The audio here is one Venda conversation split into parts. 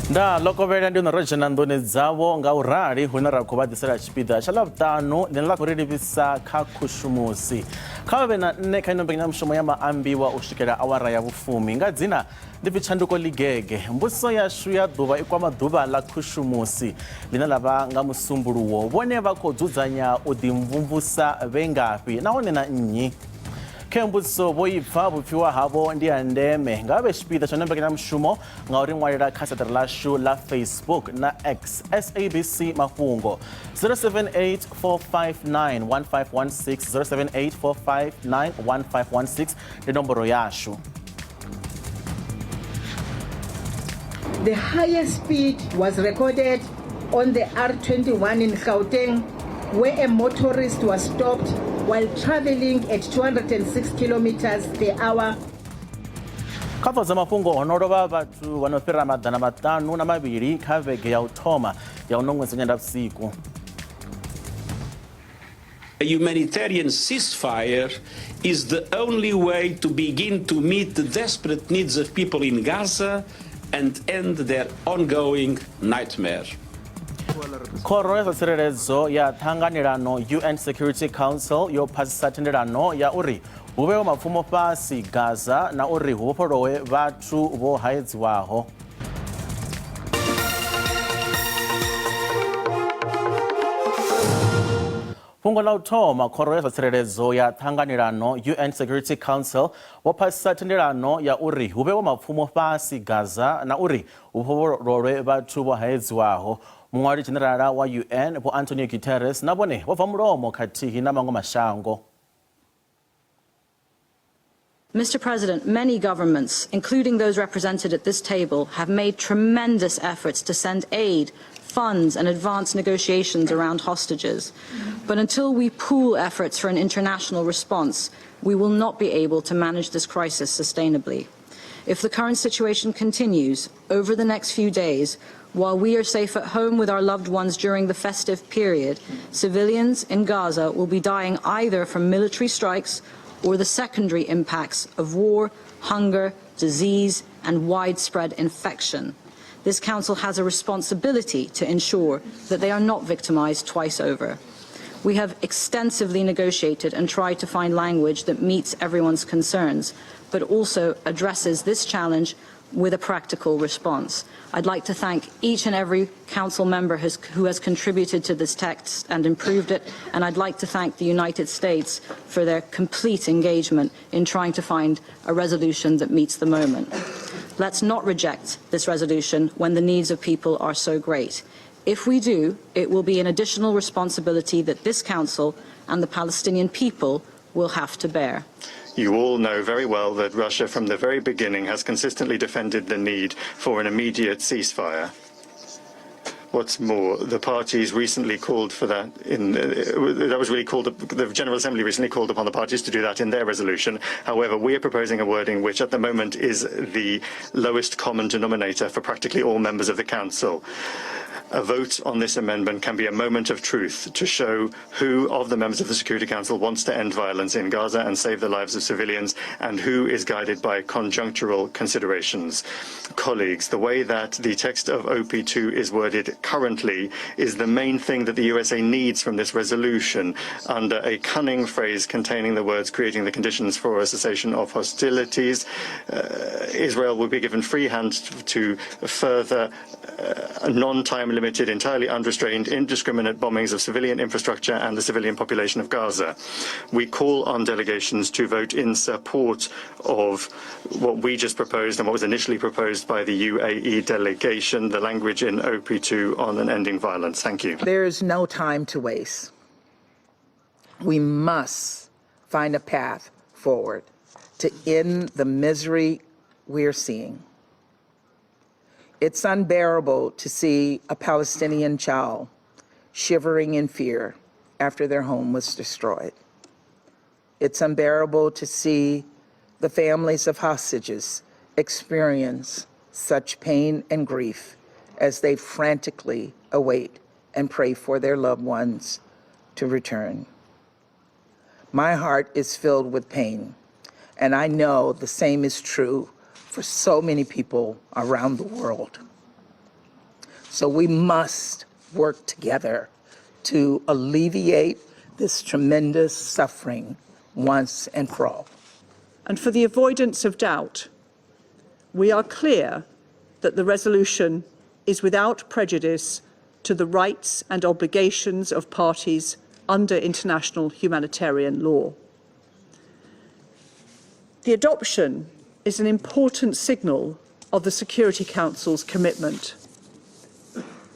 Nda ḽo kovhela ndi no ro dzhena nḓuni dzavho nga u rali hune ra khou vha ḓisela tshipiḓa tsha Ḽavhuṱanu ḽine ḽa khou ri livhisa kha Khushumusi. Kha vha vhe na nṋe kha ino mbekanyamushumo ya maambiwa u swikela awara ya vhufumi. Nga dzina ndi pfi Tshanduko Ligege. Mbudziso yashu ya ḓuvha i kwama ḓuvha ḽa Khushumusi ḽine ḽa vha nga Musumbuluwo. Vhone vha khou dzudzanya u ḓimvumvusa vhe ngafhi nahone na nnyi? Kha mbudziso vho i pfa vhupfiwa havho ndi ha ndeme. Nga vha vhe tshipiḓa tsha ino mbekanyamushumo nga u ri ṅwalela kha siaṱari ḽashu ḽa Facebook na X SABC Mafhungo 078 459 1516 078 459 1516 ndi nomboro yashu. The highest speed was recorded on the R21 in Gauteng, where a motorist was stopped while traveling at 206 kilometers per hour. Kha pfo dza mafhungo ho no lovha vhathu vha no fhira 502 kha vhege ya u thoma ya uno ṅwedzi wa Nyendavhusiku. A humanitarian ceasefire is the only way to begin to meet the desperate needs of people in Gaza and end their ongoing nightmare. Khoro ya zwa tsireledzo ya ṱhanganelano UN Security Council yo phasisa thendelano ya uri hu vhewe mapfumo fhasi Gaza na uri hu vhofholowe vhathu vho haedziwaho. Fhungo ḽa u thoma, Khoro ya zwa Tsireledzo ya Ṱhanganelano, UN Security Council, vho phasisa thendelano ya uri hu vhewe mapfumo fhasi Gaza na uri hu vhofhololwe vhathu vho haedziwaho. Muṅwali Dzhenerala wa UN Vho Antonio Guterres na vhone vho bva mulomo khathihi na maṅwe mashango. Mr. President, many governments, including those represented at this table, have made tremendous efforts to send aid, funds, and advance negotiations around hostages. But until we pool efforts for an international response, we will not be able to manage this crisis sustainably. If the current situation continues over the next few days, while we are safe at home with our loved ones during the festive period, civilians in Gaza will be dying either from military strikes or the secondary impacts of war, hunger, disease, and widespread infection. This council has a responsibility to ensure that they are not victimized twice over. We have extensively negotiated and tried to find language that meets everyone's concerns, but also addresses this challenge with a practical response. I'd like to thank each and every council member who has contributed to this text and improved it, and I'd like to thank the United States for their complete engagement in trying to find a resolution that meets the moment. Let's not reject this resolution when the needs of people are so great. If we do, it will be an additional responsibility that this council and the Palestinian people will have to bear. You all know very well that Russia from the very beginning has consistently defended the need for an immediate ceasefire. What's more, the parties recently called for that in that was really called the General Assembly recently called upon the parties to do that in their resolution. However, we are proposing a wording which at the moment is the lowest common denominator for practically all members of the Council. A vote on this amendment can be a moment of truth to show who of the members of the Security Council wants to end violence in Gaza and save the lives of civilians and who is guided by conjunctural considerations. Colleagues, the way that the text of OP2 is worded currently is the main thing that the USA needs from this resolution under a cunning phrase containing the words creating the conditions for a cessation of hostilities. Israel will be given free hand to further non-time limited, entirely unrestrained, indiscriminate bombings of civilian infrastructure and the civilian population of Gaza. We call on delegations to vote in support of what we just proposed and what was initially proposed by the UAE delegation, the language in OP2 on an ending violence. Thank you. There is no time to waste. We must find a path forward to end the misery we're seeing. It's unbearable to see a Palestinian child shivering in fear after their home was destroyed. It's unbearable to see the families of hostages experience such pain and grief as they frantically await and pray for their loved ones to return. My heart is filled with pain, and I know the same is true for so many people around the world. So we must work together to alleviate this tremendous suffering once and for all. And for the avoidance of doubt, we are clear that the resolution is without prejudice to the rights and obligations of parties under international humanitarian law. The adoption is an important signal of the Security Council's commitment.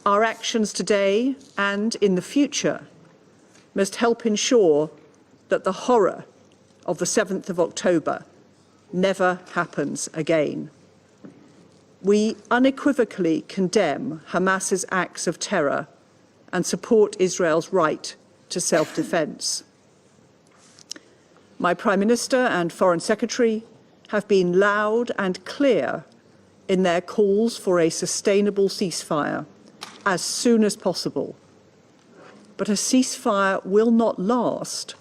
Our actions today and in the future must help ensure that the horror of the 7th of October never happens again. We unequivocally condemn Hamas's acts of terror and support Israel's right to self-defense. My Prime Minister and Foreign Secretary have been loud and clear in their calls for a sustainable ceasefire as soon as possible. But a ceasefire will not last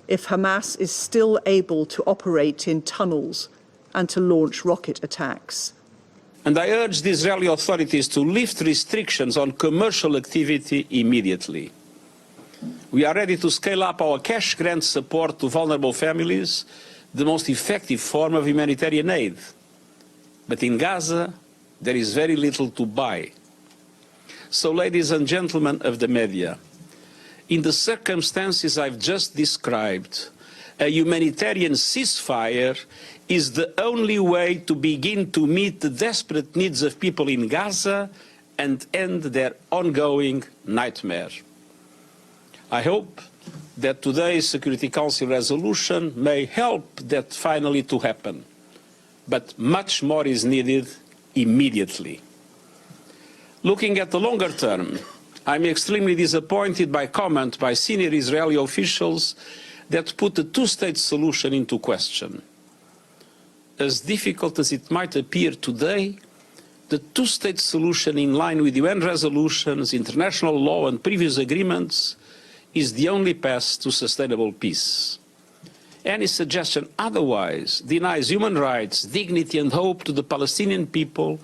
if Hamas is still able to operate in tunnels and to launch rocket attacks. And I urge the Israeli authorities to lift restrictions on commercial activity immediately. We are ready to scale up our cash grant support to vulnerable families, the most effective form of humanitarian aid. But in Gaza, there is very little to buy. So, ladies and gentlemen of the media, in the circumstances I've just described, a humanitarian ceasefire is the only way to begin to meet the desperate needs of people in Gaza and end their ongoing nightmare. I hope that today's Security Council resolution may help that finally to happen. But much more is needed immediately. Looking at the longer term, I'm extremely disappointed by comment by senior Israeli officials that put the two-state solution into question. As difficult as it might appear today, the two-state solution in line with UN resolutions, international law and previous agreements is the only path to sustainable peace. Any suggestion otherwise denies human rights, dignity and hope to the Palestinian people,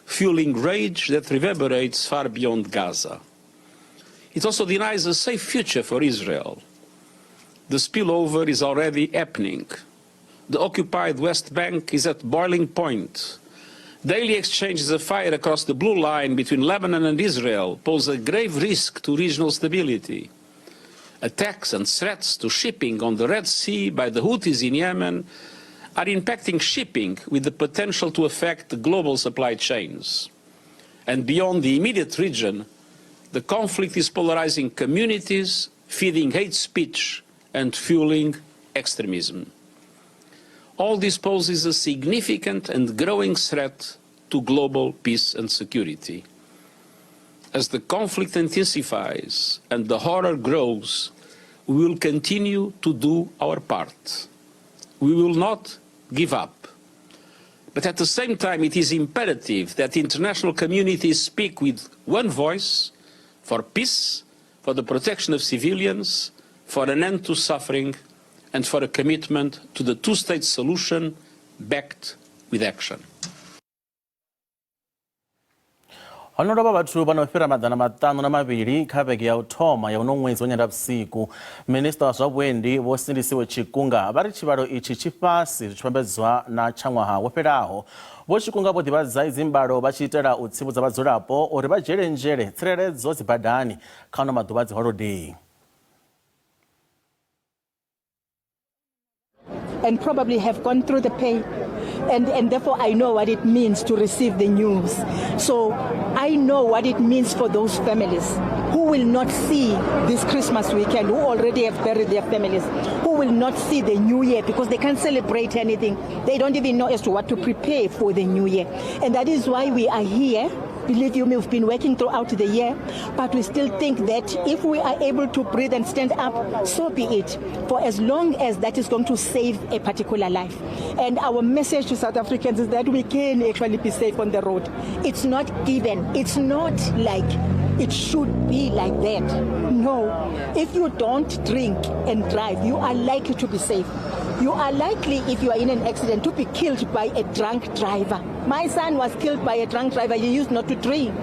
fueling rage that reverberates far beyond Gaza. It also denies a safe future for Israel. The spillover is already happening. The occupied West Bank is at boiling point. Daily exchanges of fire across the blue line between Lebanon and Israel pose a grave risk to regional stability. Attacks and threats to shipping on the Red Sea by the Houthis in Yemen are impacting shipping with the potential to affect the global supply chains. And beyond the immediate region, the conflict is polarizing communities, feeding hate speech and fueling extremism. All this poses a significant and growing threat to global peace and security. As the conflict intensifies and the horror grows, we will continue to do our part. We will not give up. But at the same time, it is imperative that the international community speak with one voice for peace, for the protection of civilians, for an end to suffering, and for a commitment to the two-state solution backed with action. Ho no lovha vhathu vha no fhira 502 kha vhege ya u thoma ya uno ṅwedzi wa Nyendavhusiku. Minista wa zwa vhuendi Vho Sindisiwe Chikunga vha ri tshivhalo itshi tshi fhasi zwi tshi vhambedzwa na tsha ṅwaha wo fhelaho. Vho Chikunga vho ḓivhadza idzi mbalo vha tshi itela u tsivhudza vhadzulapo uri vha dzhiele nzhele tsireledzo dzibadani kha ano maḓuvha a dziholodei. And probably have gone through the pain, and therefore I know what it means to receive the news. So I know what it means for those families who will not see this Christmas weekend, who already have buried their families, who will not see the new year because they can't celebrate anything. They don't even know as to what to prepare for the new year. And that is why we are here. Believe you me, we've been working throughout the year, but we still think that if we are able to breathe and stand up, so be it, for as long as that is going to save a particular life. And our message to South Africans is that we can actually be safe on the road. It's not given. It's not like it should be like that. No. If you don't drink and drive, you are likely to be safe. You are likely, if you are in an accident, to be killed by a drunk driver. My son was killed by a drunk driver. He used not to drink.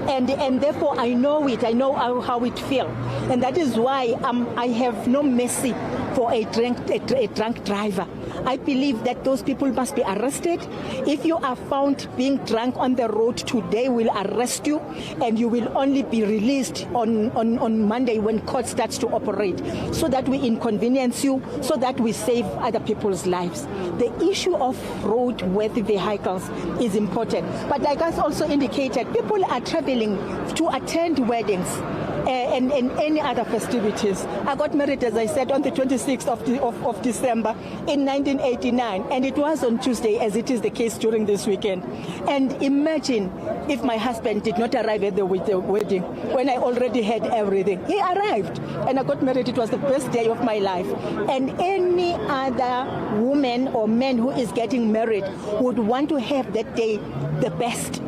And, and therefore, I know it. I know how, how it feels. And that is why I have no mercy for a drunk, a, a drunk driver. I believe that those people must be arrested. If you are found being drunk on the road today, we'll arrest you and you will only be released on, on, on Monday when court starts to operate so that we inconvenience you, so that we save other people's lives. The issue of roadworthy vehicles is important. But like I also indicated, people are traveling to attend weddings and, and any other festivities. I got married, as I said, on the 26th of, the, of, of December in 1989, and it was on Tuesday, as it is the case during this weekend. And imagine if my husband did not arrive at the, the wedding when I already had everything. He arrived, and I got married. It was the best day of my life. And any other woman or man who is getting married would want to have that day the best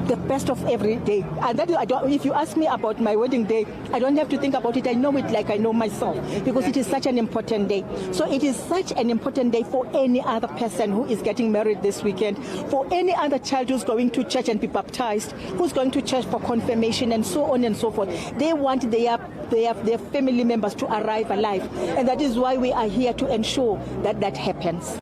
the best of every day. And that I don't, if you ask me about my wedding day, I don't have to think about it. I know it like I know myself because it is such an important day. So it is such an important day for any other person who is getting married this weekend, for any other child who's going to church and be baptized, who's going to church for confirmation and so on and so forth. They want their their, their family members to arrive alive. And that is why we are here to ensure that that happens.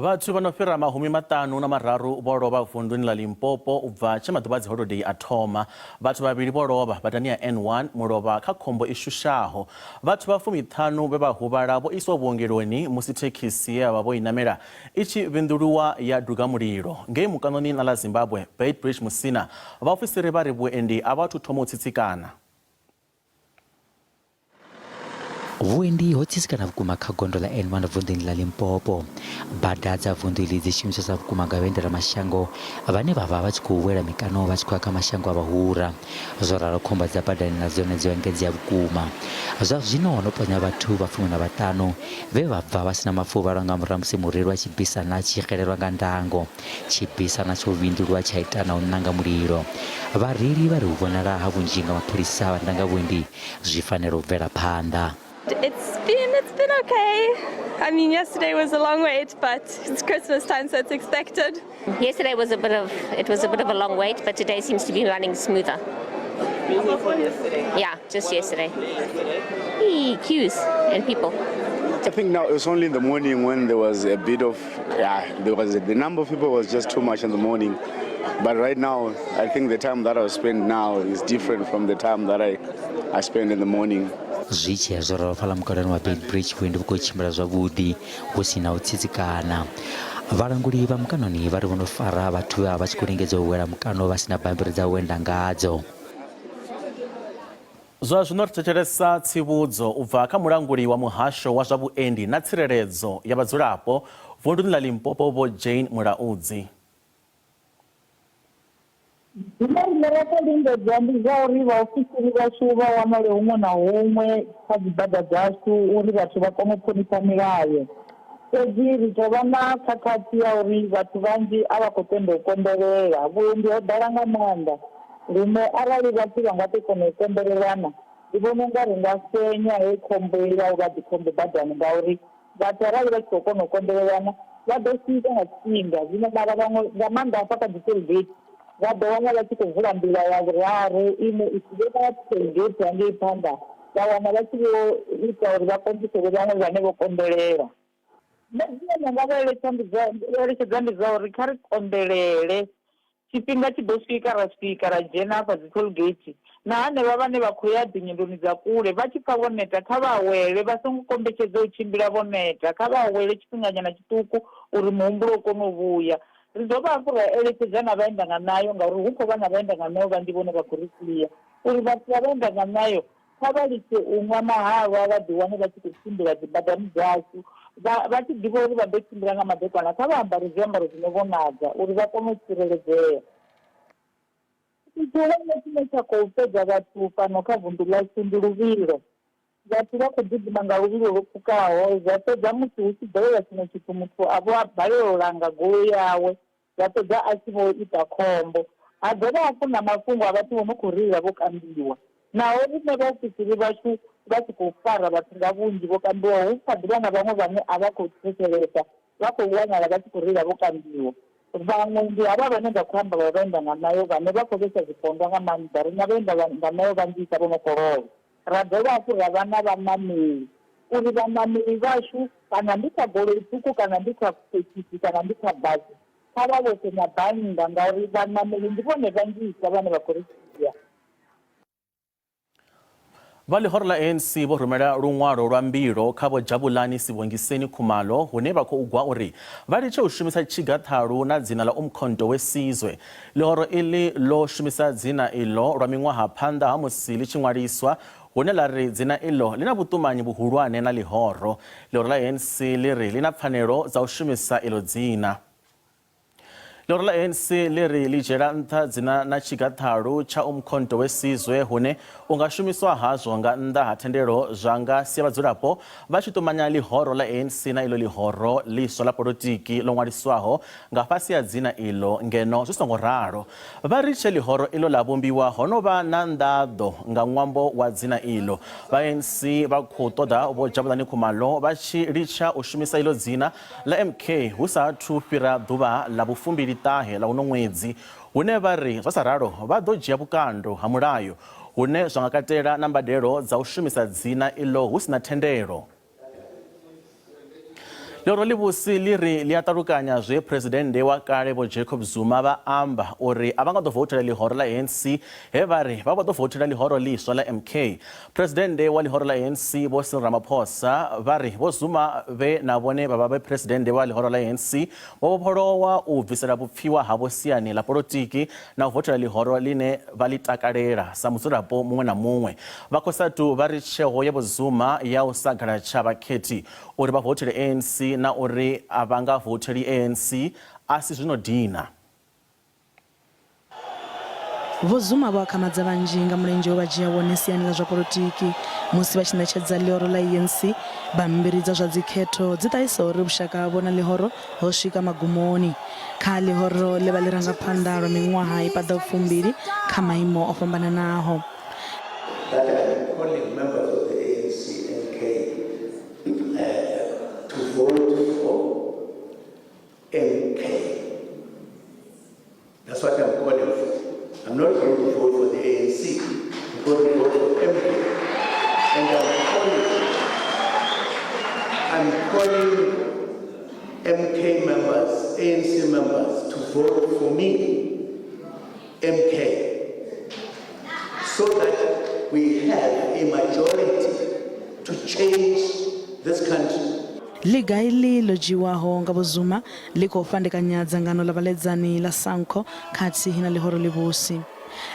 Vhathu vha no fhira mahumi maṱanu na mararu vho lovha vunduni ḽa Limpopo u bva tshe maḓuvha a dziholodei a thoma. Vhathu vhavhili vho lovha badani ya N1 mulovha kha khombo i shushaho. Vhathu vha fumiṱhanu vhe vha huvhala vho iswa vhuongeloni musi thekhisi ye vha vho i namela i tshi vhinḓuluwa ya duga mulilo. Ngei mukanoni na ḽa Zimbabwe, Beitbridge Musina, vhaofisiri vha ri vhuendi a vha athu thoma u tsitsikana. Vhuendi ho tsitsikana vhukuma kha gondo ḽa N1 vunḓuni ḽa Limpopo. Bada dza vunḓu iḽi dzi shumisesa vhukuma nga vhaendelamashango vhane vha vha vha tshi khou wela mikano vha tshi khou ya kha mashango a vhahura. Zwo ralo khombo dza badani na dzone dzo engedzea vhukuma. Zwa zwino ho no ponya vhathu vha fumi na vhaṱanu vhe vha bva vha si na mafuvhalo nga murahu ha musi mureili wa tshibisana a tshi xelelwa nga ndango. Tshibisana tsho vhindulwa tsha ita na u ṋanga mulilo. Vhareili vha ri u vhonala ha vhunzhi nga mapholisa vha ndangavhuendi zwi fanela u bvela phanḓa. It's been it's been okay. I mean, yesterday was a long wait, but it's Christmas time, so it's expected. Yesterday was a bit of it was a bit of a long wait, but today seems to be running smoother. Yeah, just yesterday. Eee, queues and people. I think now it was only in the morning when there was a bit of, yeah, there was the number of people was just too much in the morning. But right now, I think the time that I spend now is different from the time that I, I spend in the morning. Zwi tshi ya zwo ralo fhaḽa mukalani wa Beitbridge vhuendi vhu khou tshimbila zwavhuḓi hu si na u tsitsikana. Vhalanguli vha mukanoni vha ri vho no fara vhathu vhe vha vha tshi khou lingedza u wela mukano vha si na bammbiri dza u enda ngadzo. Zwa zwino ri thetshelesa tsivhudzo u bva kha mulanguli wa muhasho wa zwa vhuendi na tsireledzo ya vhadzulapo vunduni ḽa Limpopo Vho Jane Mulaudzi. Zwine riṋe ra khou lingedza ndi zwa uri vhaofisiri vhashu vha wanale huṅwe na huṅwe kha dzibada dzashu uri vhathu vha kone u ṱhonifha milayo. Fhedzi ri tou vha na khakhathi ya uri vhathu vhanzhi a vha khou tenda u konḓelela. Vhuendi ho ḓala nga maanḓa lune arali vhathu vha nga tou kona u konḓelelana ndi vhona u nga ri nga fhenya heyi khombo ya u vha dzikhombo badani ngauri Vhathu arali vha tshi khou kona u konḓelelana vha ḓo swika nga tshifhinga. Zwino mara vhaṅwe nga maanḓa hafha kha dzi tollgate vha ḓo wana vha tshi khou vula nḓila ya vhuraru ine i si vhe na tollgate hangei phanḓa vha wana vha tshi vho ita uri vha konḓisele vhaṅwe vhane vho konḓelela. Nṋe zwine nda nga vha eletshedza ndi zwa uri kha ri konḓelele Tshifhinga tshi ḓo swika ra swika ra dzhena hafha dzi tollgate, na hanevha vhane vha khou ya dzinyendoni dza kule vha tshi pfa vho neta kha vha awele, vha songo kombetshedza u tshimbila vho neta, kha vha awele tshifhinganyana tshiṱuku uri muhumbulo u kone u vhuya. Ri dovha hafhu ra eletshedza na vhaendangaṋayo ngauri hu khou vha na vhaendangaṋayo vhanzhi vhone vha khou ri sia uri vhathu vha vhaendangaṋayo Kha vha litshe u nwa mahalwa vha ḓiwane vha tshi khou tshimbila dzibadani dzashu vha vha tshi ḓivha uri vha ḓo tshimbila nga madekwana, kha vha ambare zwiambaro zwi no vhonadza uri vha kone u tsireledzea. Tshithu tshihulwane tshine tsha khou fhedza vhathu fhano kha vunḓu ḽashu ndi luvhilo. Vhathu vha khou gidima nga luvhilo lwo pfukaho zwa fhedza musi hu tshi bvelela tshiṅwe tshithu muthu a vho a balelwa u langa goloi yawe zwa fhedza a tshi vho ita khombo. Ha dovha hafhu na mafhungo a vhathu vho no khou reila vho kambiwa. Naho riṋe vhaofisiri vhashu vha tshi khou fara vhathu nga vhunzhi vho kambiwaho, hu kha ḓi vha na vhaṅwe vhane a vha khou thetshelesa, vha khou wanala vha tshi khou reila vho kambiwa. Vhaṅwe ndi havha vhane nda khou amba vha vhaenda nga ṋayo vhane vha khou vhesa zwipondwa nga maanḓa. Ri na vhaenda nga ṋayo vhanzhisa vho no khou lovha. Ra dovha hafhu ra vha na vhaṋameli, uri vhaṋameli vhashu kana ndi kha goloi ṱhukhu kana ndi kha thekhisi kana ndi kha basi, kha vha vhofhe na bannda ngauri vhaṋameli ndi vhone vhanzhisa vhane vha khou ri sia. Vha ḽihoro ḽa ANC vho rumela luṅwalo lwa mbilo kha Vho Jabulani Sibongiseni Khumalo hune vha khou gwa uri vha litshe u shumisa tshiga ṱhalu na dzina ḽa Umkhonto we Sizwe. Ḽihoro iḽi ḽo shumisa dzina iḽo lwa miṅwaha phanḓa ha musi ḽi tshi ṅwaliswa hune ḽa ri dzina iḽo ḽi na vhuṱumanyi vhuhulwane na ḽihoro. Ḽihoro ḽa ANC ḽi ri ḽi na pfanelo dza u shumisa iḽo dzina. Ḽihoro ḽa ANC ḽi ri ḽi dzhiela nṱha dzina na tshiga ṱhalu tsha Umkhonto we Sizwe hune u nga shumiswa hazwo nga nnḓa ha thendelo zwa nga sia vhadzulapo vha tshi ṱumanya ḽihoro ḽa ANC na iḽo ḽihoro ḽiswa ḽa polotiki ḽo ṅwaliswaho nga fhasi ha dzina iḽo ngeno zwi songo ralo. Vha ri tshe ḽihoro iḽo ḽa vhumbiwa ho no vha na nḓaḓo nga ṅwambo wa dzina iḽo. Vha ANC vha khou ṱoḓa Vho Jabulani Khumalo vha tshi litsha u shumisa iḽo dzina ḽa MK hu sa athu fhira ḓuvha ḽa vhufumbili-ṱahe ḽa uno ṅwedzi, hune vha ri zwa sa ralo vha ḓo dzhia vhukando ha mulayo hune zwa nga katela na mbadelo dza u shumisa dzina iḽo hu si na thendelo. Ḽihoro ḽivhusi ḽi ri ḽi a ṱalukanya zwe Phresidennde wa kale Vho Jacob Zuma vha amba uri a vha nga ḓo voutela ḽihoro ḽa ANC he vha ri vha vho ḓo voutela ḽihoro ḽiswa ḽa MK. Phresidennde wa ḽihoro ḽa ANC Vho Cyril Ramaphosa vha ri Vho Zuma vhe na vhone vha vha vhe phresidennde wa ḽihoro ḽa ANC vho vhofholowa u bvisela vhupfiwa havho siani ḽa polotiki na u vothela ḽihoro ḽine vha ḽi takalela sa mudzulapo muṅwe na muṅwe. Vha Cosatu vha ri tsheo ya Vho Zuma ya u sa galatsha vhakhethi uri vha vothele ANC na uri a vha nga votheli ANC a si zwi no dina. Vho Zuma vho akhamadza vhanzhi nga mulenzhe we vha dzhia wone siani ḽa zwa polotiki musi vha tshi ṋetshedza ḽihoro ḽa ANC bammbiri dza zwa dzikhetho dzi ṱahisaho uri vhushaka havho na ḽihoro ho swika magumoni. Kha ḽihoro ḽe vha ḽi ranga phanḓa lwa miṅwaha i paḓaho fumbili kha maimo o fhambananaho. That I am calling members of the ANC MK to vote for MK. That's what I'm calling for. I'm not going to vote for the ANC. I'm going to vote for MK. And I'm calling, I'm calling MK members, ANC members, to vote for me, MK, so that we have a majority to change this country. Ḽiga iḽi ḽo dzhiiwaho nga Vho Zuma ḽi khou fhandekanya dzangano ḽa vhaḽedzani ḽa SANCO khathihi na ḽihoro ḽivhusi.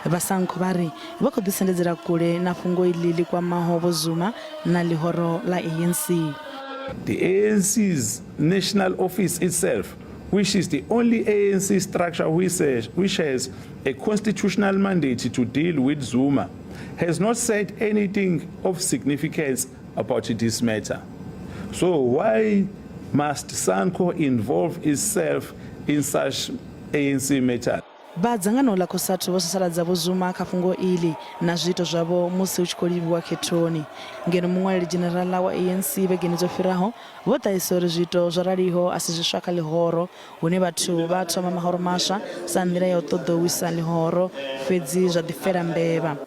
Vha SANCO vha ri vha khou ḓisendedzela kule na fhungo iḽi ḽi kwamaho Vho Zuma na ḽihoro ḽa ANC. The ANC's national office itself, which is the only ANC structure which has, which has a constitutional mandate to deal with Zuma, has not said anything of significance about this matter. So why must SANCO involve itself in such ANC matters? Vha dzangano ḽa COSATU vho sasaladza Vho Zuma kha fhungo iḽi na zwiito zwavho musi hu tshi khou livhiwa khethoni. Ngeno muṅwaleli dzhenerala wa ANC vhegeni dzo fhiraho vho ṱahisa uri zwiito zwo raliho a si zwiswa kha ḽihoro hune vhathu vha thoma mahoro maswa sa nḓila ya u ṱoḓa u wisa ḽihoro fhedzi zwa ḓi fela mbevha.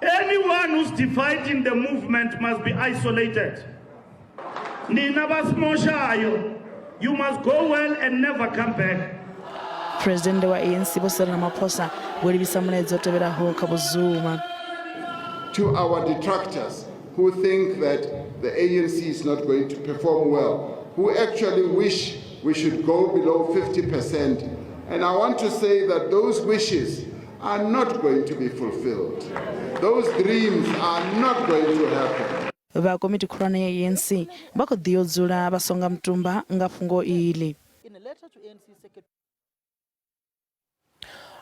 Anyone who's dividing the movement must be isolated. Nina basimoshayo, you must go well and never come back. Phresidennde wa ANC Vho Cyril Ramaphosa vho livhisa mulaedza u tevhelaho kha Vho Zuma. To our detractors who think that the ANC is not going to perform well, who actually wish we should go below 50%. And I want to say that those wishes are not going to be fulfilled. Those dreams are not going to happen. Vha komiti khulwane ya ANC vha khou ḓi yo dzula vha songa mutumba nga fhungo iḽi.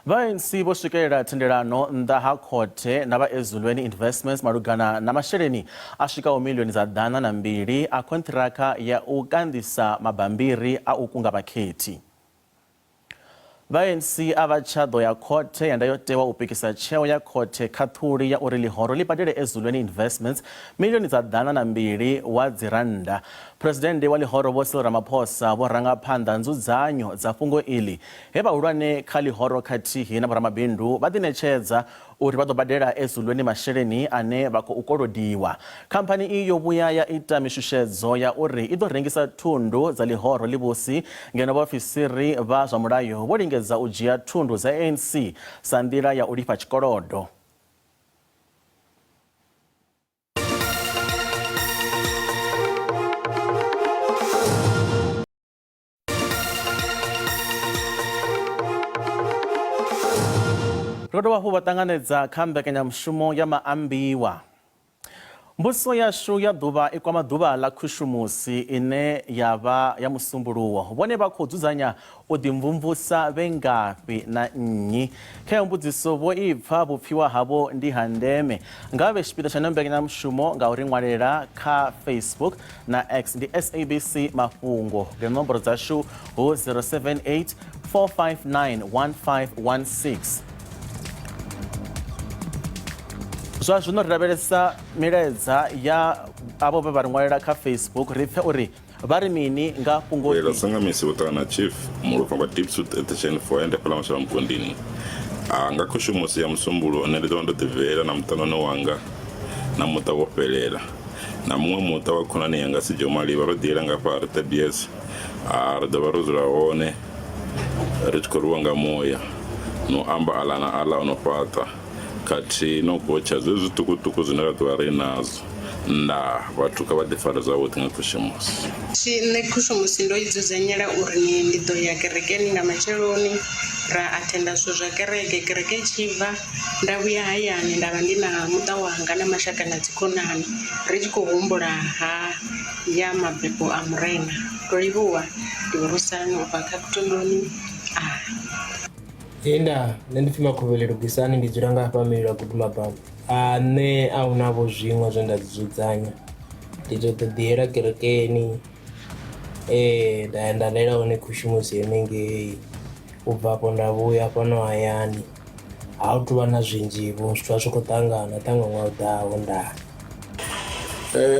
Vha ANC vho swikelela thendelano nnḓa ha khothe na vha Ezulweni Investments malugana na masheleni a swikaho milioni dza 102 a khonṱhiraka ya u kanḓisa mabambiri a u kunga vhakhethi. Vha ANC a vha tsha ḓo ya khothe ya ndayotewa u pikisa tsheo ya khothe khaṱhuli ya uri ḽihoro ḽi badele Ezulweni Investments milioni dza 102 wa dzi rannda. Phresidennde wa ḽihoro Vho Cyril Ramaphosa vho ranga phanḓa nzudzanyo dza fhungo iḽi he vhahulwane kha ḽihoro khathihi na vhoramabindu vha ḓiṋetshedza uri vha ḓo badela Ezulweni masheleni ane vha khou kolodiwa. Khamphani iyi yo vhuya ya ita mishushedzo ya uri i ḓo rengisa thundu dza ḽihoro ḽivhusi ngeno vhaofisiri vha zwa mulayo vho lingedza u dzhia thundu dza ANC sa nḓila ya u lifha tshikolodo. Ro dovha hafhu vha ṱanganedza kha mbekanyamushumo ya maambiwa. Mbudziso yashu ya ḓuvha i kwama ḓuvha ḽa Khushumusi ine ya vha ya Musumbuluwo. Vhone vha khou dzudzanya u ḓimvumvusa vhe ngafhi na nnyi? Kha heyo mbudziso vho i pfa vhupfiwa havho ndi ha ndeme. Nga vhe tshipiḓa tsha ino mbekanyamushumo nga u ri ṅwalela kha Facebook na X ndi SABC Mafhungo ngeno nomboro dzashu hu 078 459 1516. Zwa zwino ri lavhelesa milaedza ya avho vhe vha ri ṅwalela kha Facebook ri pfe uri vha ri mini nga fhungo Ela Sangamisi vho ṱangana na Chief Mulofha vha Deep Suit Edition 4 henefhaḽa Mashavha Mukondini. Ah, nga khushumusi ya Musumbuluwo nṋe ndi ḓo vha ndo ḓibvela na muṱanoni wanga na muṱa wo fhelela. Na muṅwe muṱa wa khonani yanga Sijo Malivha ro ḓiyela nga fha Hartebees. Ah, ri ḓo vha ro dzula hone ri tshi khou rwiwa nga muya na u amba aḽa na aḽa o no fhaṱa khathihi no gotsha zwezwi zwiṱukuṱuku zwine ra ḓo vha ri nazwo. Ndaa, vhathu kha vha ḓifare zwavhuḓi nga Khushumusi. Nṋe Khushumusi ndo i dzudzanyela uri ndi ḓo ya kerekeni nga matsheloni ra athenda zwithu zwa kereke, kereke i tshi bva nda vhuya hayani nda vha ndi na muṱa wanga na mashaka na dzikhonani ri tshi khou humbula ha ya mabebo a murena. Ndo livhuwa ndi Vhurusani ubva kha Kutondoni a. He nda nṋe ndi pfi Makhovhele Lugisani ndi dzula nga hafha Mililo Gudumabama. A nṋe a huna vho zwiṅwe zwe nda dzudzanya ndi to ḓo ḓiyela kerekeni nda ya nda ḽela hone khushumusi henengei u bva afho nda vhuya fhano hayani a hu tuvha na zwinzhi vho zwithu a zwi khou ṱangana ṱhaṅwe ṅwaha u ḓaho ndaa.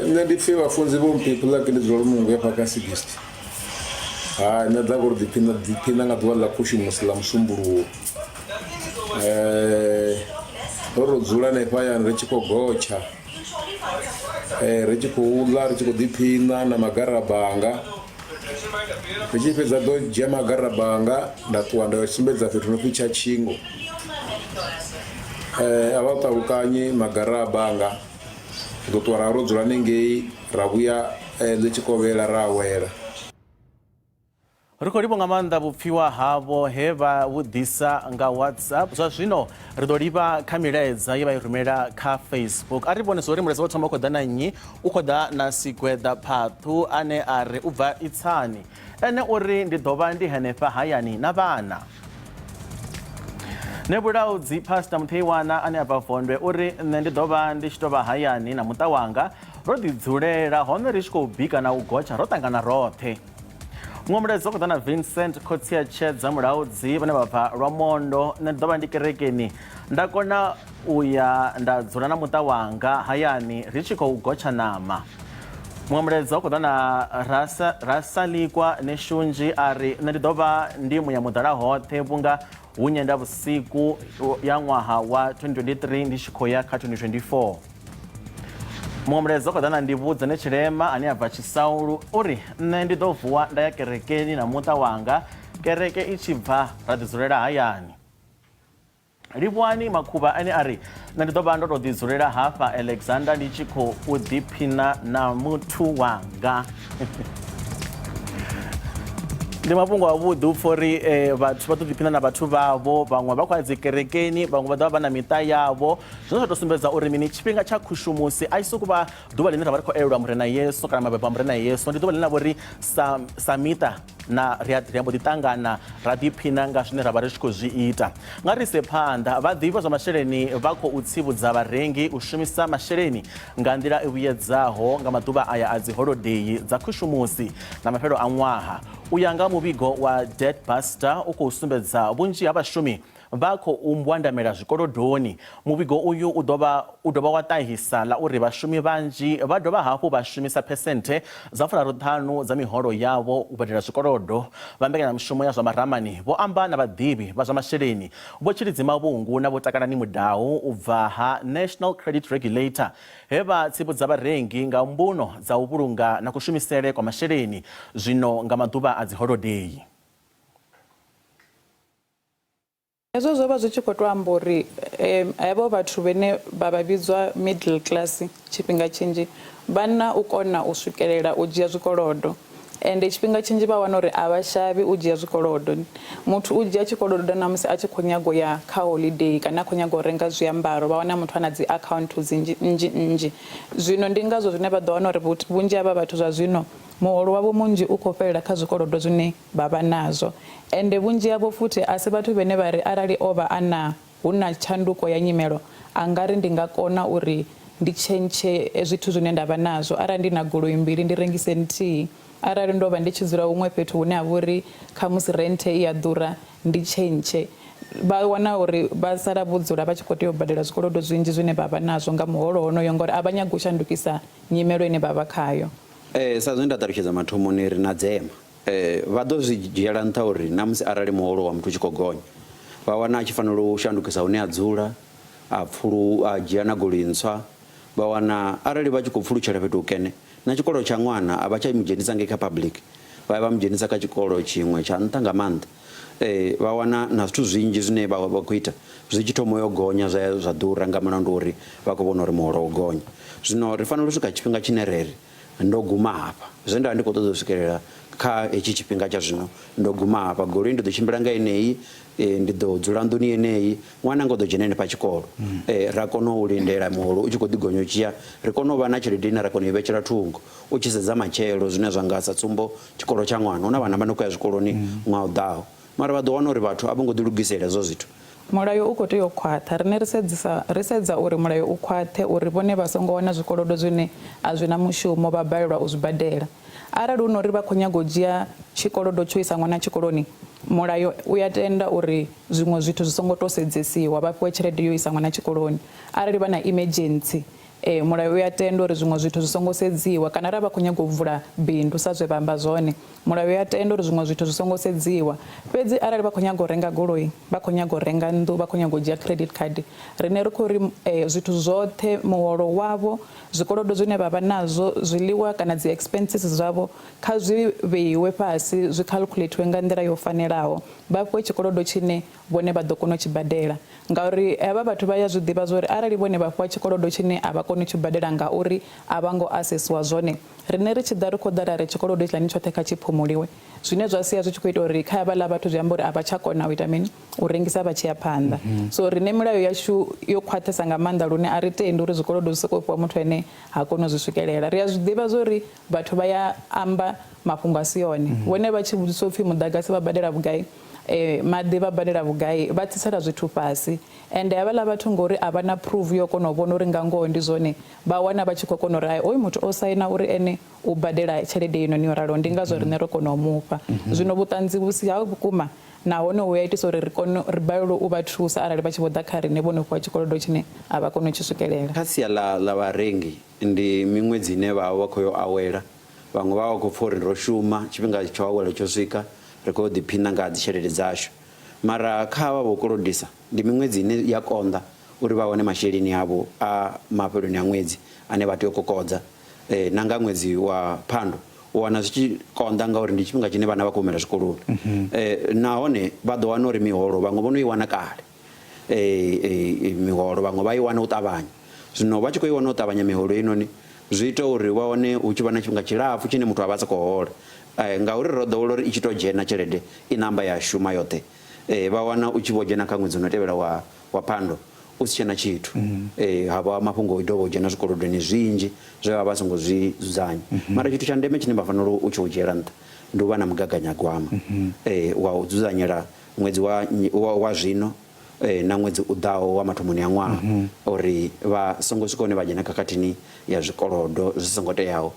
Nṋe ndi pfhi vhafunzi vho Mpiphi Lucky ndi dzula Lumungu hafha kha 60. Hai nṋe ḓa uri ḓiphina ḓiphina nga ḓuvha ḽa khushumusi ḽa musumbuluwo. Ro ro dzula hanefha hayani ri tshi khou gotsha ri tshi khou ḽa ri tshi khou ḓiphina na magarabanga. Ri tshi fhedza ḓo dzhia magaraba anga nda ṱuwa nda yo sumbedza fhethu hu no pfi Tshatshingo. A vha ṱalukanyi magaraba anga ri ḓo ṱuwa ra ro dzula hanengei ra vhuya ḽi tshi kovhela ra awela. Ri khou livhuwa nga maanḓa vhupfiwa havho he vha vhu ḓisa nga WhatsApp. Zwa zwino ri ḓo livha kha milaedza ye vha i rumela kha Facebook. A ri vhone zwa uri mulaedza wo thoma u khou ḓa na nnyi. U khou ḓa na Sigweḓa Phaṱhu ane a ri u bva Itsani. Ene u ri ndi ḓo vha ndi henefha hayani na vhana. Nevhulaudzi Pastor Mutheiwana ane a bva Vondwe u ri nṋe ndi ḓo vha ndi tshi tou vha hayani na muṱa wanga ro ḓi dzulela hone ri tshi khou bika na u gotsha ro ṱangana roṱhe. Muṅwe mulaedza u khou ḓa na Vincent khotsi a Tshedza Mulaudzi vhane vha bva Lwamondo. Nṋe ndi ḓo vha ndi kerekeni nda kona u ya nda dzula na muṱa wanga hayani ri tshi khou gotsha ṋama. Muṅwe mulaedza u khou ḓa na Rasalikwa Neshunzhi a ri nṋe ndi ḓo vha ndi muya muḓala hoṱhe vhunga hu Nyendavhusiku ya ṅwaha wa 2023 ndi tshi khou ya kha 2024. Muṅwe mulaedza u khou ḓa na Ndivhudza Netshilema ane a bva Tshisaulu u ri nṋe ndi ḓo vuwa nda ya kerekeni na muṱa wanga kereke i tshi bva ra ḓi dzulela hayani. Livhuwani Makhuvha ane a ri nṋe ndi ḓo vha ndo tou ḓi dzulela hafha Alexander ndi tshi khou ḓiphina na muthu wanga. Ndi mafhungo avhuḓi u pfha uri vhathu vha ḓo ḓiphina na vhathu vhavho vhaṅwe vha khou ya dzi kerekeni vhaṅwe vha ḓo vha vha na miṱa yavho zwine zwa tou sumbedza uri mini tshifhinga tsha khushumusi a i sokou vha ḓuvha ḽine ra vha ri khou elelwa murena Yesu kana mabebo a murena Yesu ndi ḓuvha ḽine ḽa vha uri sa, sa miṱa na ri a ri a mbo ḓi ṱangana ra ḓiphina nga zwine ra vha ri tshi khou zwi ita. Nga ri ise phanḓa, vhaḓivhi vha zwa masheleni vha khou tsivhudza vharengi u shumisa masheleni nga nḓila i vhuyedzaho nga maḓuvha aya a dziholodei dza khushumusi na mafhelo a ṅwaha. U ya nga muvhigo wa Debt Buster u khou sumbedza vhunzhi ha vhashumi vha khou mbwandamela zwikolodoni. Muvhigo uyu u dovha u dovha wa ṱahisa ḽa uri vhashumi vhanzhi vha dovha hafhu vha shumisa phesenthe dza 35 dza miholo yavho u badela zwikolodo. Vha mbekanyamushumo ya zwa maramani vho amba na vhaḓivhi vha zwa masheleni Vho Tshilidzi Mavhungu na Vho Takalani Mudau u bva ha National Credit Regulator he vha tsivhudza vharengi nga mbuno dza u vhulunga na kushumisele kwa masheleni zwino nga maḓuvha a dziholodei. Hezwo zwo vha zwi tshi khou tou amba uri hevho vhathu vhane vha vha vhidzwa middle class tshifhinga tshinzhi vha na u kona u swikelela u dzhia zwikolodo ende tshifhinga tshinzhi vha wana uri a vha shavhi u dzhia zwikolodo. Muthu u dzhia tshikolodo na musi a tshi khou nyaga u ya kha holiday kana a khou nyaga u renga zwiambaro vha wana muthu a na dzi akhaunthu dzinzhi nnzhi nnzhi. Zwino ndi ngazwo zwine vha ḓo wana uri vhunzhi ha havha vhathu zwa zwino muholo wavho munzhi u khou fhelela kha zwikolodo zwine vha vha nazwo. Ende vhunzhi havho futhi a si vhathu vhane vha ri arali o vha a na hu na tshanduko ya nyimelo a nga ri ndi nga kona uri ndi tshentshe zwithu zwine nda vha nazwo, arali ndi na goloi mbili ndi rengise nthihi, arali ndo vha ndi tshi dzula huṅwe fhethu hune ha vha uri khamusi renthe i a ḓura ndi tshentshe. Vha wana uri vha sala vho dzula vha tshi khou tea u badela zwikolodo zwinzhi zwine vha vha nazwo nga muholo honoyo ngori a vha nyagi u shandukisa nyimelo ine vha vha khayo. Sa zwe nda ṱalutshedza mathomoni, ri na dzema. Vha ḓo zwi dzhiela nṱha uri na musi arali muholo wa muthu u tshi khou gonya, vha wana a tshi fanela u shandukisa hune a dzula, a pfulu, a dzhia na goloi ntswa. Vha wana arali vha tshi khou pfulutshela fhethu hukene, na tshikolo tsha ṅwana a vha tsha mu dzhenisa ngei kha public, vha ya vha mu dzhenisa kha tshikolo tshiṅwe tsha nṱha nga maanḓa. Vha wana na zwithu zwinzhi zwine vha vha khou ita zwi tshi thoma u yo gonya zwa ya zwa ḓura nga mulandu wa uri vha khou vhona uri muholo wo gonya. Zwino ri fanela u swika tshifhinga tshine re ri, Ndo guma hafha. Zwe nda vha ndi khou ṱoḓa u swikelela kha hetshi tshifhinga tsha zwino, ndo guma hafha. Goloi ndi ḓo tshimbila nga yeneyi, ndi ḓo dzula nḓuni yeneyi, ṅwananga u ḓo dzhena henefha tshikolo. Ra kona u lindela muholo u tshi khou ḓi gonya u tshi ya, ri kone u vha na tshelede ine ra kona u i vhetshela thungo u tshi sedza matshelo, zwine zwa nga, sa tsumbo, tshikolo tsha ṅwana. Hu na vhana vha no khou ya zwikoloni ṅwaha u ḓaho, mara vha ḓo wana uri vhathu a vho ngo ḓilugisela hezwo zwithu. Mulayo u khou tea u khwaṱha. Riṋe ri sedzisa, ri sedza uri mulayo u khwaṱhe uri vhone vha songo wana zwikolodo zwine a zwi na mushumo vha balelwa u zwi badela. Arali hu na uri vha khou nyaga u dzhia tshikolodo tsho isa ṅwana tshikoloni, mulayo u ya tenda uri zwiṅwe zwithu zwi songo tou sedzesiwa vha fhiwe tshelede yo isa ṅwana tshikoloni. Arali vha na emergency, Ee, mulayo u ya tenda uri zwiṅwe zwithu zwi songo sedziwa kana arali vha khou nyaga u vula bindu sa zwe vha amba zwone, mulayo u ya tenda uri zwiṅwe zwithu zwi songo sedziwa. Fhedzi arali vha khou nyaga u renga goloi, vha khou nyaga u renga nnḓu, vha khou nyaga u dzhia credit card, riṋe ri khou ri zwithu zwoṱhe, muholo wavho, zwikolodo zwine vha vha nazwo, zwiḽiwa kana dzi expenses zwavho kha zwi vheiwe fhasi zwi calculathiwe nga nḓila yo fanelaho, vha fhiwe tshikolodo tshine vhone vha ḓo kona u tshi badela. Ngauri havha vhathu vha ya zwi ḓivha zwa uri arali vhone vha fhiwa tshikolodo tshine a vha koni u tshi badela ngauri a vha ngo asesiwa zwone, riṋe ri tshi ḓa ri khou ḓa ra ri tshikolodo hetshiḽani tshoṱhe kha tshi phumuliwe, zwine zwa sia zwi tshi khou ita uri kha havhaḽa vhathu zwi amba uri a vha tsha kona u ita mini, u rengisa vha tshi ya phanḓa. So riṋe milayo yashu yo khwaṱhesa nga maanḓa lune a ri tendi uri zwikolodo zwi sokou fhiwa muthu ane ha koni u zwi swikelela. Ri a zwi ḓivha zwa uri vhathu vha ya amba mafhungo a si one, vhone vha tshi vhudziswa u pfhi muḓagasi vha badela vhugai, maḓi vha badela vhugai, vha tsitsela zwithu fhasi. Ende havhaḽa vhathu ngori a vha na proof yo kona u vhona uri nga ngoho ndi zwone, vha wana vha tshi khou kona uri hai hoyu muthu o saina uri ene u badela tshelede heinoni yo raloho, ndi ngazwo riṋe ro kona u mufha. Zwino vhuṱanzi vhu si ha vhukuma nahone hu a itisa uri ri kone ri balelwe u vha thusa arali vha tshi vho ḓa kha riṋe vho no fhiwa tshikolodo tshine a vha koni u tshi swikelela. Kha sia ḽa vharengi ndi miṅwedzi ine vha vha vha khou yo awela, vhaṅwe vha vha vha khou pfha uri ro shuma tshifhinga tsho awela tsho swika, ri khou yo ḓiphina nga dzitshelede dzashu. Mara kha havha vho kolodisa ndi miṅwedzi ine ya konḓa uri vha wane masheleni avho a mafheloni a ṅwedzi ane vha tea u kokodza. Na nga ṅwedzi wa Phando u wana zwi tshi konḓa ngauri ndi tshifhinga tshine vhana vha khou humela zwikoloni. Nahone vha ḓo wana uri miholo vhaṅwe vho no i wana kale, miholo vhaṅwe vha i wana u ṱavhanya. Zwino vha tshi khou i wana u ṱavhanya miholo heinoni zwi ita uri vha wane hu tshi vha na tshifhinga tshilapfu tshine muthu a vha a sa khou hola. Ngauri ro ḓowela uri i tshi tou dzhena tshelede i namba ya shuma yoṱhe, vha wana u tshi vho dzhena kha ṅwedzi u no tevhela wa wa Phando u si tshena tshithu. Ha vha mafhungo o dovha u dzhena zwikolodoni zwinzhi zwe vha vha songo zwi dzudzanya. Mara tshithu tsha ndeme tshine vha fanela u tshi u dzhiela nṱha ndi u vha na mugaganyagwama wa u dzudzanyela ṅwedzi wa wa zwino na ṅwedzi u ḓaho wa mathomoni a ṅwaha uri vha songo swika hune vha dzhena khakhathini ya zwikolodo zwi songo teaho.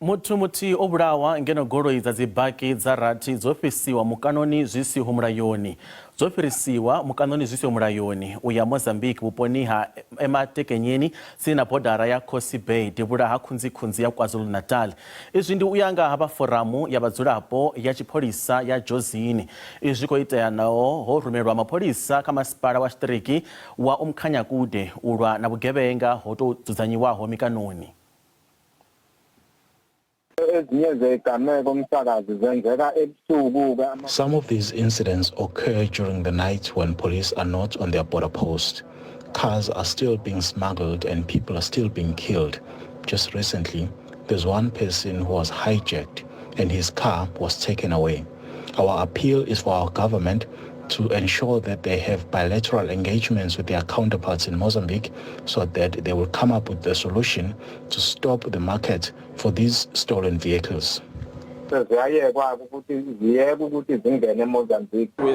Muthu muthihi o vhulawa ngeno goloi dza dzibaki dza rathi dzo fhisiwa mukanoni zwi siho mulayoni. Dzo fhirisiwa mukanoni zwi siho mulayoni u ya Mozambique vhuponi ha Ematekenyeni tsini na bodara ya Kosi Bay devhula ha khunzikhunzi ya KwaZulu-Natal. Izwi ndi u ya nga ha vha foramu ya vhadzulapo ya tshipholisa ya Jozini. Izwi zwi khou itea naho ho rumelwa mapholisa kha masipala wa tshiṱiriki wa Umkhanyakude u lwa na vhugevhenga ho tou dzudzanyiwaho mikanoni. Some of these incidents occur during the night when police are not on their border post. Cars are still being smuggled and people are still being killed. Just recently, there's one person who was hijacked and his car was taken away. Our appeal is for our government to ensure that they have bilateral engagements with their counterparts in Mozambique so that they will come up with a solution to stop the market for these stolen vehicles. We're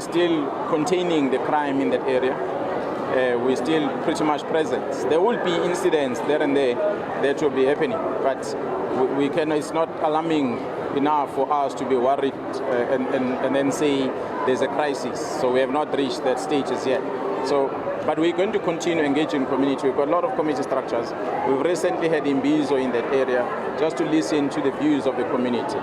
still containing the crime in that area. We're still pretty much present. There will be incidents there and there that will be happening, but we can, it's not alarming enough for us to be worried and then say there's a crisis. So we have not reached that stage as yet. So, but we're going to continue engaging community. We've got a lot of community structures. We've recently had Imbizo in that area just to listen to the views of the community.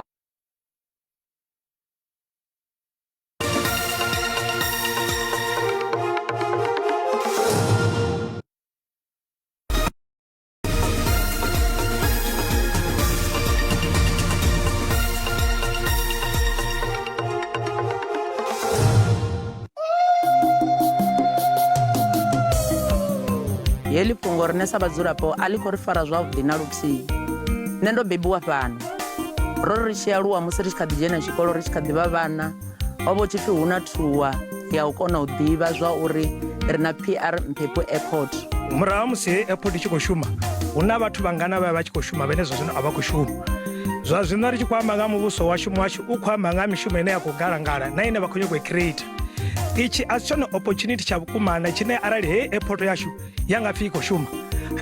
Heḽi fhungo riṋe sa vhadzulapo a ḽi khou ri fara zwavhuḓi na luthihi. Nṋe ndo bebiwa fhano, ro ri tshi aluwa musi ri tshi kha ḓi dzhena tshikolo ri tshi kha ḓi vha vhana ho vha hu tshi pfhi hu na thuwa ya u kona u ḓivha zwa uri ri na PR Mphephu Airport. Murahu ha musi heyi airport i tshi khou shuma hu na vhathu vhangana vha vha tshi khou shuma vhene zwa zwino a vha khou shuma. Zwa zwino ri tshi khou amba nga muvhuso washu muhasho u khou amba nga mishumo ine ya khou galangala na ine vha khou nyanga u i creator. Itshi a si tshone opportunity tsha vhukumana tshine arali heyi airport yashu ya nga pfhi i khou shuma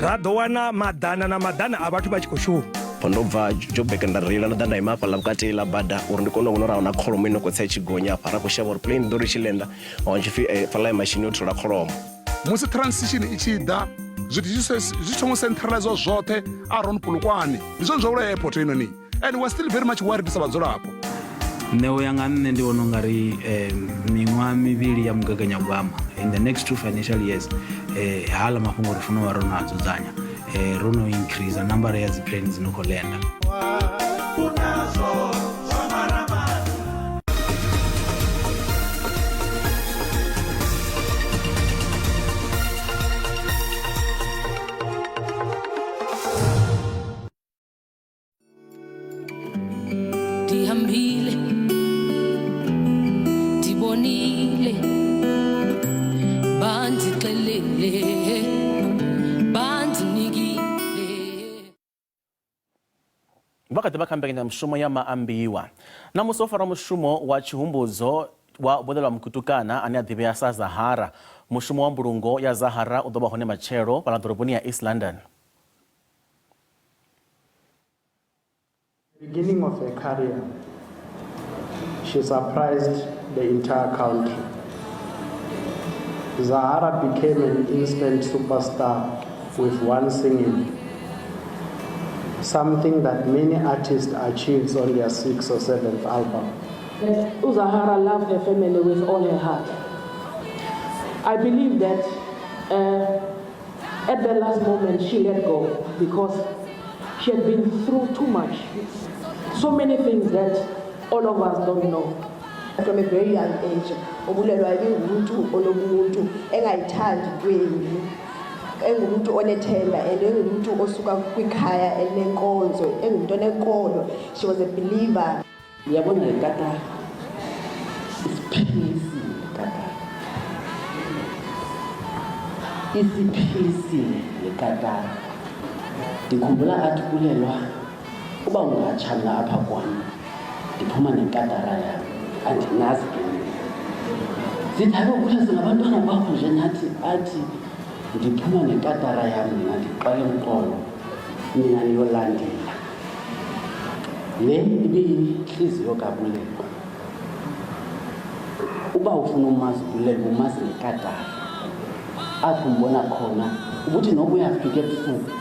ra ḓo wana maḓana na maḓana a vhathu vha tshi khou shuma. Ndo bva Joburg nda reila nda ḓa nda ima hafhaḽa vhukati ḽa bada uri ndi kone u vhona uri ahuna kholomo ino khou tsa i tshi gonya hafha. Ra khou shavha uri plane ḓo ri tshi lenda wa wana tshipfi fhaḽa mashini yo thula kholomo. Musi transition i tshi ḓa zwithu zwi thoma u centraliziwa zwoṱhe around Polokwane ndi zwone zwa vhulaya airport heinoni and we're still very much worried sa vhadzulapo. Nṋe u ya nga nṋe ndi vhona ungari miṅwaha mivhili ya mugaganyagwama in the next 2 financial years haḽa mafhungo ri funa u vha ro no a dzudzanya, ro no increase nambara ya dzi plane dzi no khou lenda. Ndihambile ndibonile bandixelele bandinikile. Vha kha ḓi vha kha mbekanyamushumo ya maambiwa. Ṋamusi ho farwa mushumo wa tshihumbudzo wa Vho Mukutukana ane a ḓivhea sa Zahara. Mushumo wa mbulungo ya Zahara u ḓo vha hone matshelo fhaḽa ḓoroboni ya East London. Beginning of her career, she surprised the entire country. Zahara became an instant superstar with one single, something that many artists achieve on their 6th or 7th album. That uZahara loved her family with all her heart. I believe that at the last moment she let go because she had been through too much. So many things that all of us don't know. From a very young age, uBulelwa ebengumntu onobuntu, engayithandi into embi, engumntu onethemba and engumntu osuka kwikhaya elinenkonzo, engumntu onenkolo. She was a believer. Uyabona le katara isiphilisile, le katara isiphilisile le katara. Ndikhumbula athi Bulelwa, uba ungatsha apha kwam ndiphuma nekatara yam, andinazi ke mna. Sithi hayi bo, singabantwana bakho nje nathi. Athi ndiphuma nekatara yam mna, ndiqale umqolo, nina niyolandela. Le ibiyintliziyo kaBulelwa. Uba ufuna umazi uBulelwa umazi ngekatala. Apho umbona khona ubuthi noba uyafika ebusuku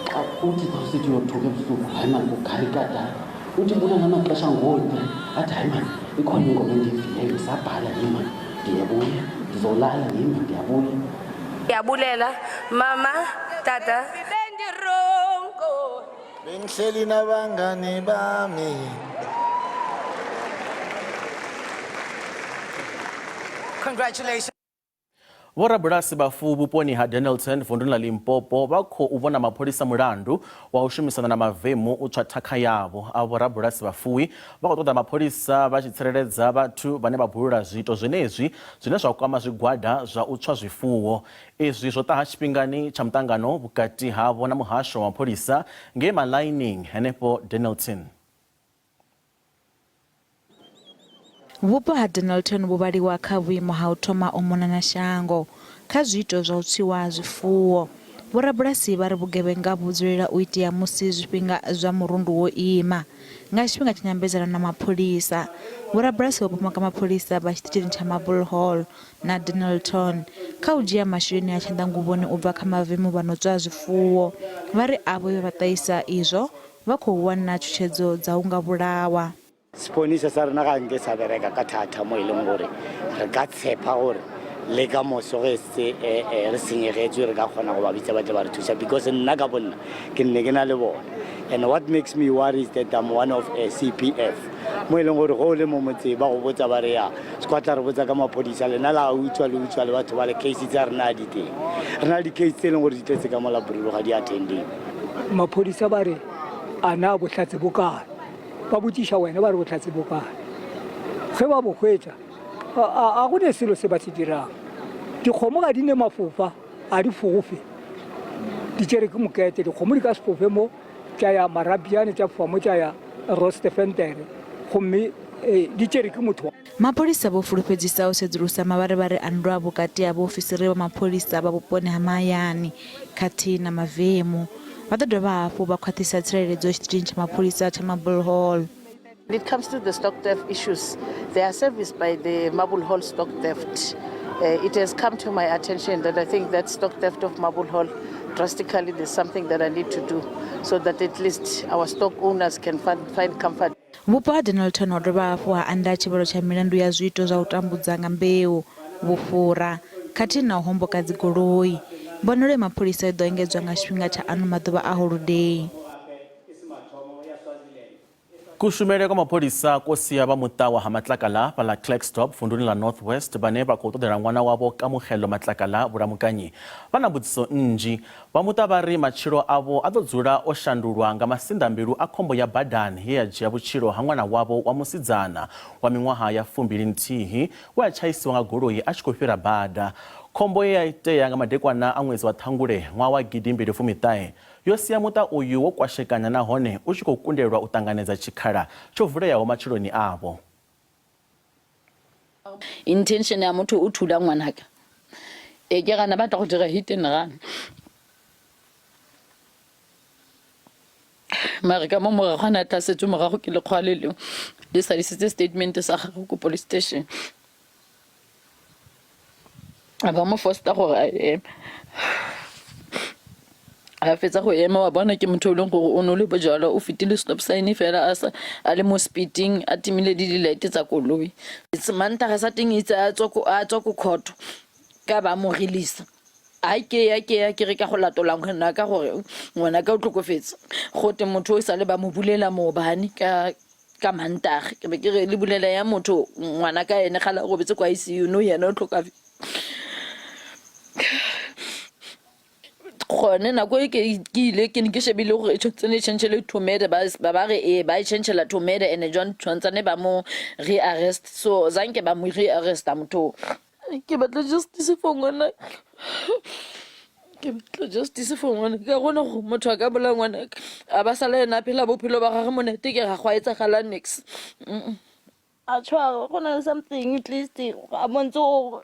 xa uthi xa usithi uyothuka ebusuku hayi mani kukhala ikatala. Uthi ubona ngamaxesha ngoo-3 athi hayi mani ikhona ingoma endiyivileyo ndisabhala yima ndiyabuya ndizolala yima ndiyabuya. Ndiyabulela mama, tata. Bengihleli nabangani bami. Congratulations. Vhorabulasi vhafuwi vhuponi ha Dennilton vunduni ḽa Limpopo vha khou vhona mapholisa mulandu wa u shumisana na mavemu u tswa thakha yavho. Avho vhorabulasi vhafuwi vha khou ṱoḓa mapholisa vha tshi tsireledza vhathu vhane vha bulula zwiito zwenezwi zwine zwa kwama zwigwada zwa u tswa zwifuwo. Izwi zwo ṱaha tshifhingani tsha muṱangano vhukati havho na muhasho wa mapholisa ngei Maḽaining henefho Dennilton. Vhupo ha Dennilton vhu vhaliwa kha vhuimo ha u thoma u mona na shango kha zwiito zwa u tswiwa ha zwifuwo. Vhorabulasi vha ri vhugevhenga vhu dzulela u itea musi zwifhinga zwa murundu wo ima. Nga tshifhinga tsha nyambedzano na mapholisa, vhorabulasi vho pomoka mapholisa vha tshiṱitshini tsha Marble Hall na Dennilton kha u dzhia masheleni a tshanḓanguvhoni u bva kha mavemu vha no tswa zwifuwo. Vha ri avho vhe vha ṱahisa izwo vha khou wana tshutshedzo dza u nga vhulawa. Sephodisa sa rena ga nke sa bereka ka thata mo e leng gore re ka tshepa gore le ka moso ge se re senyegetswe re ka kgona go ba bitsa ba tle ba re thusa, because nna ka bonna ke nne ke na le bona. And what makes me worry is that I'm one of a CPF mo e leng gore go o le mo motseng ba go botsa ba re ya sekwatla re botsa ka maphodisa lena la utswa le utswa le batho ba le case tsa rena di teng. Re na le di-case tse e leng gore di tletse ka mo laborolo ga di attendiwe. Maphodisa ba re a na bohlatse bo kae? Ba botšiša wena ba re bohlatse bo kae? Ge ba bo hwetša a go ne selo se ba se dirang. Dikgomo ga di ne mafofa, a di fofe. Di tšere ke mokete, dikgomo di ka se fofe mo tša ya Marabjane tša fofa mo tša ya Rostefentere gomme di tšere ke motho. Mapholisa vho fulufhedzisa u sedzulusa mavharivhari a nndwa vhukati ha vhaofisiri vha mapholisa vha vhuponi ha mahayani khathihi na mavemu. Vha ḓo dovha hafhu vha khwaṱhisa tsireledzo tshiṱitshini tsha mapholisa tsha Marble Hall. When it comes to the stock theft issues, they are serviced by the Marble Hall stock theft. It has come to my attention that I think that stock theft of Marble Hall, drastically there's something that I need to do so that at least our stock owners can find comfort. Vhupo ha Dennilton ho dovha hafhu ha anda tshivhalo tsha milandu ya zwiito zwa u tambudza nga mbeu, vhufhura khathihi na u homboka dzigoloi. Mbonelo ya mapholisa i ḓo engedzwa nga tshifhinga tsha ano maḓuvha a holodei. Kushumele kwa mapholisa kwo sia vha muṱa wa ha Matlakala fhaḽa Klerksdorp vunduni ḽa North West vhane vha khou ṱoḓela ṅwana wavho Kamogelo Matlakala vhulamukanyi vha na mbudziso nnzhi. Vha muṱa vha ri matshilo avho a ḓo dzula o shandulwa nga masinḓambilu a khombo ya badani ye ya dzhia vhutshilo ha ṅwana wavho wa musidzana wa miṅwaha ya 21 we a tshaisiwa nga goloi a tshi khou fhira bada. Khombo ye ya itea nga madekwana a ṅwedzi wa Ṱhangule ṅwaha wa gidimbili fumiṱahe yo sia muṱa uyu wo kwashekana nahone u tshi khou kundelwa u ṱanganedza tshikhala tsho vuleaho matshiloni avho. Intention ya motho o thula ngwanaka e ke gana batla go dira hit and run mare ka mo morago a ne a tla setswe morago ke lekgwa le lengwe le sadisitse statement sa gagwe ko police station a ba mo fosta gore a eme a fetsa go ema wa bona ke motho o leng gore o nole bojalwa o fetile stop sign fela a sa a le mo speeding a timile le di-light tsa koloi Mantaga sa teng itse a tswa ko court ka ba mo release a ke ya ke ya ke re ka go latola ngwana ka gore ngwana ka o tlhokofetse gote motho o sale ba mo bulela maobane ka ka Mantage ke be ke re le bulela ya motho ngwana ka ene gala o robetse kwa ICU no yena o tlhokafetse gone nako e ke ile ke ne ke shebile gore e tshwanetse ne change to murder ba ba re e ba e changela to murder and John tshwantsane ba mo rearrest so zanke ba mo rearresta motho. Ke batla justice for ngwana, ke batla justice for ngwana ka gona gore motho a ka bolaya ngwana a ba sala ena a phela bophelo ba gage monate ke ga go a etsagala nix. A tshwarwe go na le something at least a montse o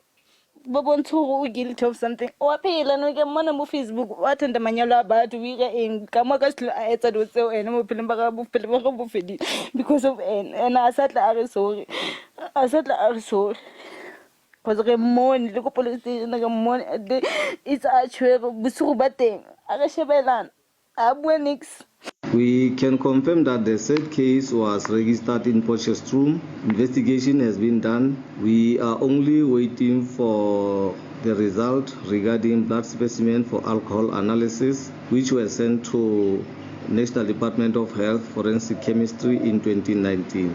ba bontshe gore o guilty of something. O a phela no ke mmona mo Facebook o attenda manyalo a batho o ira eng ka mo ka se a etsa dilo tseo ene mo bophelong ba gagwe bophelo ba gagwe bo fedile because of ene ene a sa tla a re sorry a sa tla a re sorry cause re mmone le ko police station re mmone itse a tshwere bosigo ba teng a re shebelana a bua nix. We can confirm that the said case was registered in Potchefstroom. Investigation has been done. We are only waiting for the result regarding blood specimen for alcohol analysis, which were sent to National Department of Health Forensic Chemistry in 2019.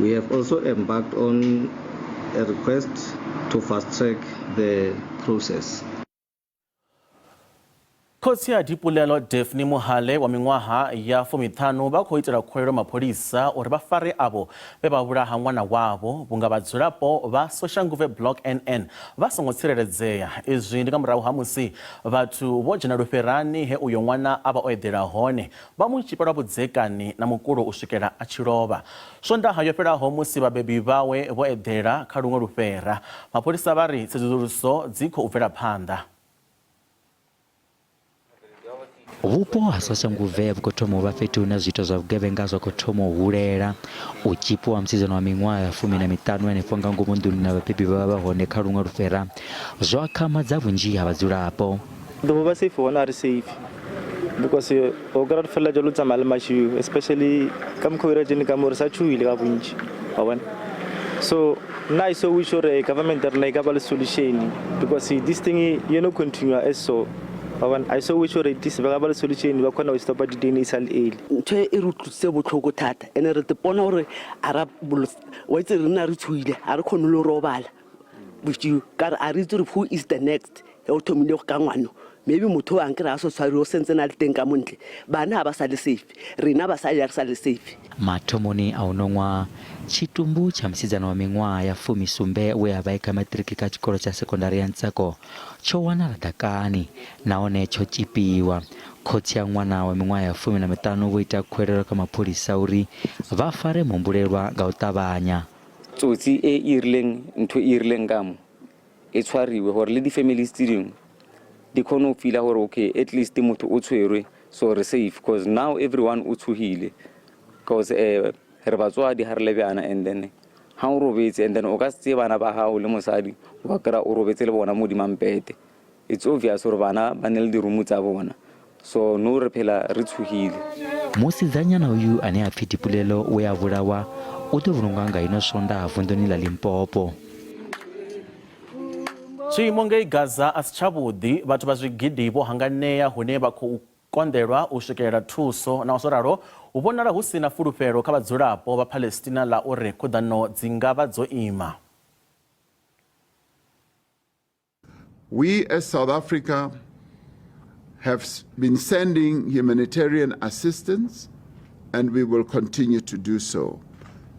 We have also embarked on a request to fast-track the process. Khotsi a Dipulelo Daphne Mohale wa miṅwaha ya 50 vha khou itela khuwelelo mapholisa uri vha fare avho vhe vha vhulaha ṅwana wavho vhunga vhadzulapo vha Soshanguve Block NN vha songo tsireledzea. Izwi ndi nga murahu ha musi vhathu vho dzhena lufherani he uyo ṅwana a vha o eḓela hone vha mu tshipa lwa vhudzekani na mukulo u swikela a tshi lovha. Swondaha yo fhelaho musi vhabebi vhawe vho eḓela kha luṅwe lufhera. Mapholisa vha ri tsedzuluso dzi khou bvela phanḓa. Vhupo ha Soshanguve vhu khou thoma u vha fhethu hune zwiito zwa vhugevhenga zwa khou thoma u hulela. U tzhipiwa ha musidzana wa miṅwaha ya 15 henefho nga ngomu nḓuni na vhabebi vhawe vha hone kha luṅwe lufhera zwo akhamadza vhunzhi ha vhadzulapo. Ḓo vha safe hone a ri safe because o kry-a re felela jalo tsamaya le mašiu especially ka mokgwa o ira jene ka mo re sa tšhohile ka bontši wa bona. So nna I so wish gore government ya rena e ka ba le solution because this thing e no continue as so wa bona. I so wish gore at least ba ka ba le solution ba kgona go stopa di-DNA e sa le early. Ntho e re utlwisitse botlhoko thata ene re tepona gore a ra wa itse re nna re tshoile a re kgone le robala bosigo ka re a re itse gore who is the next o thomile go ka ngwano maybe motho o ankere a so tshwariwe o sentse na le teng ka montle bana ga ba sa le safe rena basadi ga re sa le safe. Mathomoni a uno ṅwaha, tshitumbu tsha musidzana wa miṅwaha ya 17 we a vha e kha maṱiriki kha tshikolo tsha sekondari ya Ntsako tsho wanala ḓakani nahone tsho tzhipiwa. Khotsi a ṅwana wa miṅwaha ya 15 vho ita khuwelelo kha mapholisa uri vha fare muhumbulelwa nga u ṱavhanya. Tsotsi e e rileng ntho e rileng ka mo e tshwariwe gore le di-families tse dingwe di kgone go feela gore okay at least motho o tshwerwe so re safe, cause now everyone o tshohile cause re batswadi ga re le bjana and then ha o robetse and then o ka se tseye bana ba gago le mosadi wa kry-a o robetse le bona mo dimampete. It's obvious gore bana ba ne le di-room tsa bona so no re phela re tshohile. Musidzanyana uyu ane a pfi Dipulelo we a vhulawa u ḓo vhulungwa nga ino Swondaha vunḓuni ḽa Limpopo. Tshiimo ngei Gaza a si tshavhuḓi, vhathu vha zwigidi vho hanganea hune vha khou konḓelwa u swikelela thuso. Naho zwo ralo, hu vhonala hu si na fulufhelo kha vhadzulapo vha Palestina ḽa uri khuḓano dzi nga vha dzo ima. We as South Africa have been sending humanitarian assistance, and we will continue to do so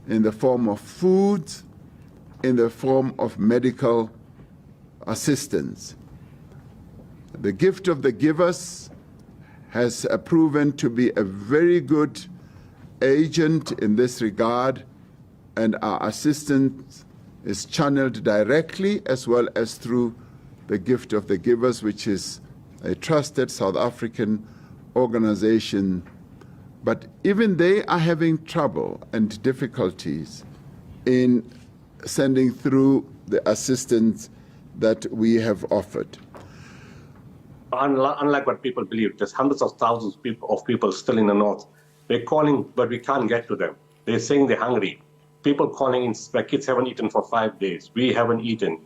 in the form of food, in the form of medical assistance. The gift of the givers has proven to be a very good agent in this regard, and our assistance is channeled directly as well as through the gift of the givers, which is a trusted South African organization. But even they are having trouble and difficulties in sending through the assistance that we have offered. Unlike what people believe, there's hundreds of thousands of people still in the north. They're calling, but we can't get to them. They're saying they're hungry. People calling in, my kids haven't eaten for 5 days. We haven't eaten.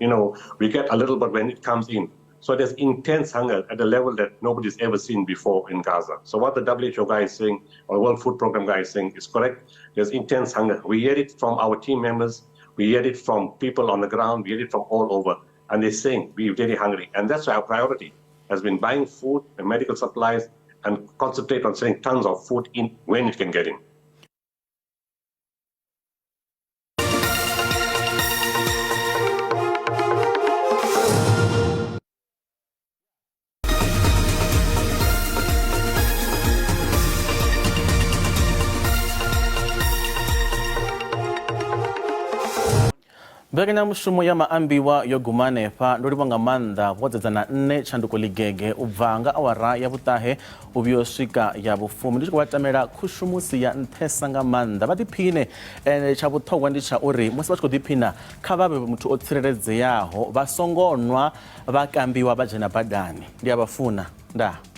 We get a little bit when it comes in. So there's intense hunger at a level that nobody's ever seen before in Gaza. So what the WHO guy is saying, or World Food Program guy is saying, is correct. There's intense hunger. We hear it from our team members. We hear it from people on the ground. We hear it from all over. And they're saying we're very hungry. And that's why our priority has been buying food and medical supplies and concentrate on sending tons of food in when it can get in. Mbekanyamushumo ya maambiwa yo guma hanefha. Ndo livhuwa nga maanḓa vho dzedza na nṋe Tshanduko Ligege u bva nga awara ya vhuṱahe u vhuya u swika ya vhufumi. Ndi tshi khou vha tamela khushumusi ya nṱhesa nga maanḓa. Vha ḓiphine ende tsha vhuṱhogwa ndi tsha uri musi vha tshi khou ḓiphina kha vha vhe muthu o tsireledzeaho, vha songo nwa vha kambiwa vha dzhena badani. Ndi a vha funa. Ndaa.